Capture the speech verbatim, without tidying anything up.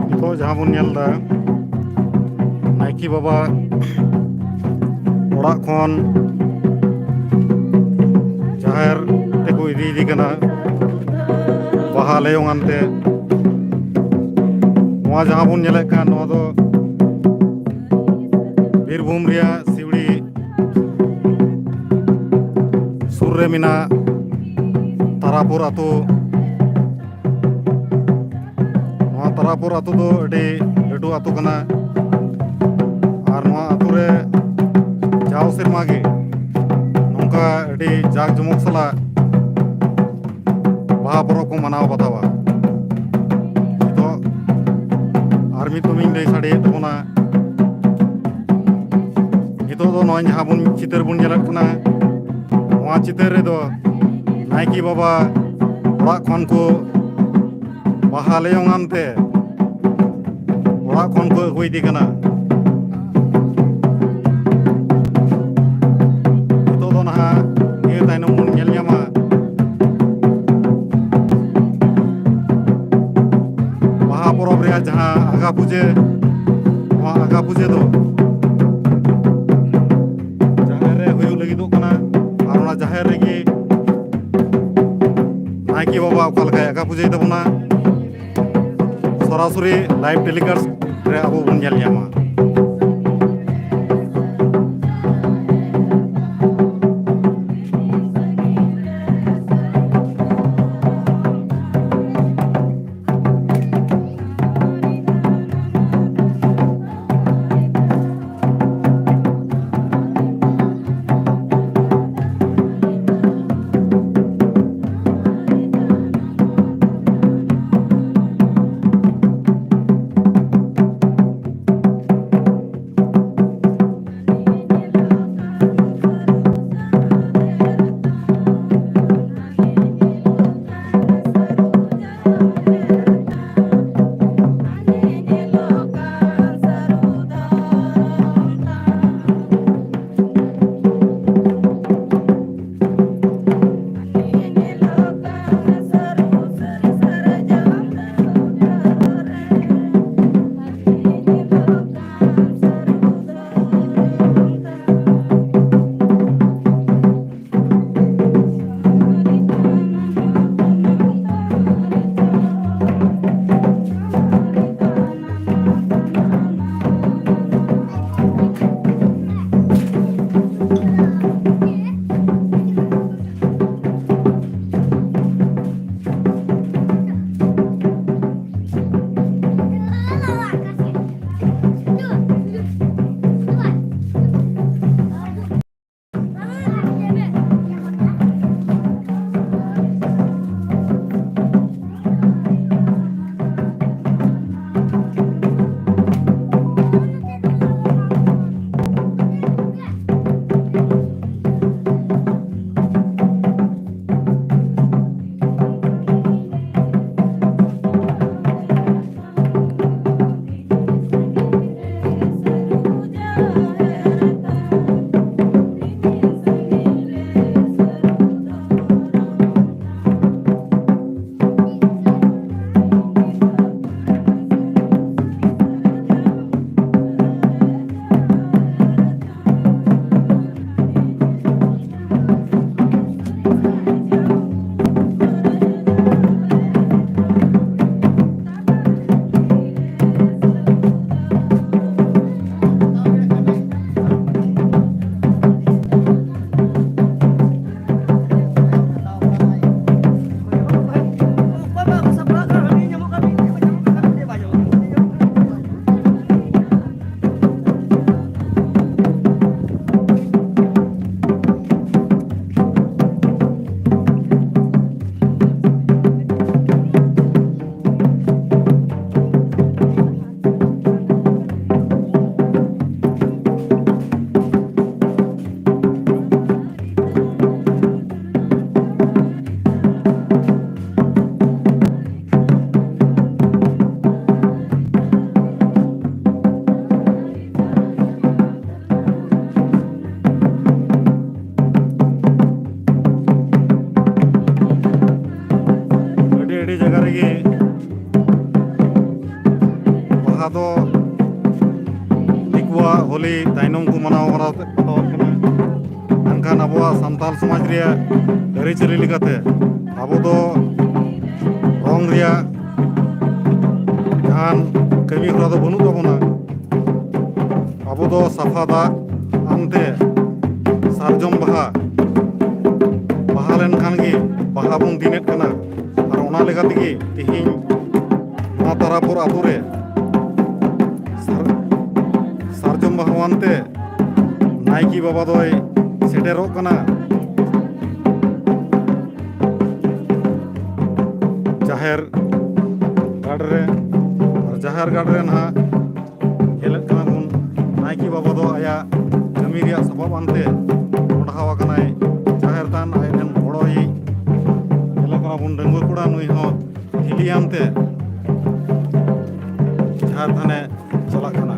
ᱱᱤᱛᱚᱜ ᱡᱟᱦᱟᱸ ᱵᱚᱱ ᱧᱮᱞ ᱮᱫᱟ, ᱱᱟᱭᱠᱮ ᱵᱟᱵᱟ ᱚᱲᱟᱜ ᱠᱷᱚᱱ ᱡᱟᱦᱮᱨ ᱛᱮᱠᱚ ᱤᱫᱤᱭᱮᱫᱮ ᱠᱟᱱᱟ ᱵᱟᱦᱟ ᱞᱮᱭᱚᱝ ᱟᱱᱛᱮ᱾ ᱱᱚᱣᱟ ᱡᱟᱦᱟᱸ ᱵᱚᱱ ᱧᱮᱞᱮᱫ ᱠᱟᱱ, ᱱᱚᱣᱟ ᱫᱚ ᱵᱤᱨᱵᱷᱩᱢ ᱨᱮᱭᱟᱜ ᱥᱤᱣᱲᱤ ᱥᱩᱨ ᱨᱮ ᱢᱮᱱᱟᱜ ᱛᱟᱨᱟᱯᱩᱨ ᱟᱹᱛᱩ᱾ ᱱᱚᱣᱟ ᱛᱟᱨᱟᱯᱩᱨ ᱟᱹᱛᱩ ᱫᱚ ᱟᱹᱰᱤ ᱞᱟᱹᱴᱩ ᱟᱹᱛᱩ ᱠᱟᱱᱟ᱾ ᱟᱨ ᱱᱚᱣᱟ ᱟᱹᱛᱩ ᱨᱮ ᱡᱟᱣ ᱥᱮᱨᱢᱟ ᱜᱮ ᱱᱚᱝᱠᱟ ᱟᱹᱰᱤ ᱡᱟᱠ ᱡᱚᱢᱚᱠ ᱥᱟᱞᱟᱜ ᱵᱟᱦᱟ ᱯᱚᱨᱚᱵᱽ ᱠᱚ ᱢᱟᱱᱟᱣ ᱵᱟᱛᱟᱣᱟ᱾ ᱱᱤᱛᱚᱜ ᱟᱨ ᱢᱤᱫ ᱫᱚᱢᱤᱧ ᱞᱟᱹᱭ ᱥᱟᱰᱮᱭᱮᱫ ᱛᱟᱵᱚᱱᱟ, ᱱᱤᱛᱚᱜ ᱫᱚ ᱱᱚᱜᱼᱚᱭ ᱡᱟᱦᱟᱸ ᱵᱚᱱ ᱪᱤᱛᱟᱹᱨ ᱵᱚᱱ ᱧᱮᱞᱮᱫ ᱠᱟᱱᱟ, ᱱᱚᱣᱟ ᱪᱤᱛᱟᱹᱨ ᱨᱮᱫᱚ ᱱᱟᱭᱠᱮ ᱵᱟᱵᱟ ᱚᱲᱟᱜ ᱠᱷᱚᱱ ᱠᱚ ᱵᱟᱦᱟ ᱞᱮᱭᱚᱝ ᱟᱱᱛᱮ ᱚᱲᱟᱜ ᱠᱷᱚᱱ ᱠᱚ ᱟᱹᱜᱩᱭᱮᱫᱮ ᱠᱟᱱᱟ᱾ ᱱᱤᱛᱚᱜ ᱫᱚ ᱱᱟᱦᱟᱜ ᱱᱤᱭᱟᱹ ᱛᱟᱭᱱᱚᱢ ᱵᱚᱱ ᱧᱮᱞ ᱧᱟᱢᱟ ᱵᱟᱦᱟ ᱯᱚᱨᱚᱵᱽ ᱨᱮᱭᱟᱜ ᱡᱟᱦᱟᱸ ᱟᱜᱟ ᱯᱩᱡᱟᱹ, ᱱᱚᱣᱟ ᱟᱜᱟ ᱯᱩᱡᱟᱹ ᱫᱚ ᱡᱟᱦᱮᱨ ᱨᱮ ᱦᱩᱭᱩᱜ ᱞᱟᱹᱜᱤᱫᱚᱜ ᱠᱟᱱᱟ᱾ ᱟᱨ ᱚᱱᱟ ᱡᱟᱦᱮᱨ ᱨᱮᱜᱮ ᱱᱟᱭᱠᱮ ᱵᱟᱵᱟ ᱚᱠᱟ ᱞᱮᱠᱟᱭ ᱟᱜᱟ ᱯᱩᱡᱟᱹᱭ ᱛᱟᱵᱚᱱᱟ, ᱥᱚᱨᱟᱥᱚᱨᱤ ᱞᱟᱭᱤᱵᱷ ᱴᱮᱞᱤᱠᱟᱥᱴ ᱨᱮ ᱟᱵᱚ ᱵᱚᱱ ᱧᱮᱞ ᱧᱟᱢᱟ᱾ ᱟᱹᱰᱤ ᱛᱟᱭᱱᱚᱢ ᱠᱚ ᱢᱟᱱᱟᱣ ᱵᱟᱲᱟ ᱵᱟᱛᱟᱣᱮᱫ ᱠᱟᱱᱟ᱾ ᱢᱮᱱᱠᱷᱟᱱ ᱟᱵᱚᱣᱟᱜ ᱥᱟᱱᱛᱟᱲ ᱥᱚᱢᱟᱡᱽ ᱨᱮᱭᱟᱜ ᱟᱹᱨᱤᱪᱟᱹᱞᱤ ᱞᱮᱠᱟᱛᱮ ᱟᱵᱚ ᱫᱚ ᱨᱚᱝ ᱨᱮᱭᱟᱜ ᱡᱟᱦᱟᱱ ᱠᱟᱹᱢᱤ ᱦᱚᱨᱟ ᱫᱚ ᱵᱟᱹᱱᱩᱜ ᱛᱟᱵᱚᱱᱟ᱾ ᱟᱵᱚ ᱫᱚ ᱥᱟᱯᱷᱟ ᱫᱟᱜ ᱟᱱᱛᱮ ᱥᱟᱨᱡᱚᱢ ᱵᱟᱦᱟ, ᱵᱟᱦᱟ ᱞᱮᱱᱠᱷᱟᱱ ᱜᱮ ᱵᱟᱦᱟ ᱵᱚᱱ ᱫᱤᱱᱮᱫ ᱠᱟᱱᱟ᱾ ᱟᱨ ᱚᱱᱟ ᱞᱮᱠᱟ ᱛᱮᱜᱮ ᱛᱮᱦᱮᱧ ᱱᱚᱣᱟ ᱛᱟᱨᱟᱯᱩᱨ ᱟᱛᱳ ᱨᱮ ᱥᱟᱨ-, ᱥᱟᱨᱡᱚᱢ ᱵᱟᱦᱟ ᱟᱱᱛᱮ ᱱᱟᱭᱠᱮ ᱵᱟᱵᱟ ᱫᱚᱭ ᱥᱮᱴᱮᱨᱚᱜ ᱠᱟᱱᱟ ᱡᱟᱦᱮᱨ ᱜᱟᱲ ᱨᱮ᱾ ᱟᱨ ᱡᱟᱦᱮᱨ ᱜᱟᱲ ᱨᱮ ᱱᱟᱦᱟᱜ ᱧᱮᱞᱮᱫ ᱠᱟᱱᱟ ᱵᱚᱱ, ᱱᱟᱭᱠᱮ ᱵᱟᱵᱟ ᱫᱚ ᱟᱭᱟᱜ ᱠᱟᱹᱢᱤ ᱨᱮᱭᱟᱜ ᱥᱟᱯᱟᱵ ᱟᱱᱛᱮ ᱢᱚᱰᱦᱟᱣ ᱟᱠᱟᱱᱟᱭ᱾ ᱡᱟᱦᱮᱨ ᱛᱷᱟᱱ ᱟᱡ ᱨᱮᱱ ᱜᱚᱲᱚᱭᱤᱡ ᱧᱮᱞᱮᱫ ᱠᱟᱱᱟ ᱵᱚᱱ, ᱰᱟᱺᱜᱩᱣᱟᱹ ᱠᱚᱲᱟ, ᱱᱩᱭ ᱦᱚᱸ ᱴᱷᱤᱞᱤ ᱟᱱᱛᱮ ᱡᱟᱦᱮᱨ ᱛᱷᱟᱱᱮ ᱪᱟᱞᱟᱜ ᱠᱟᱱᱟ᱾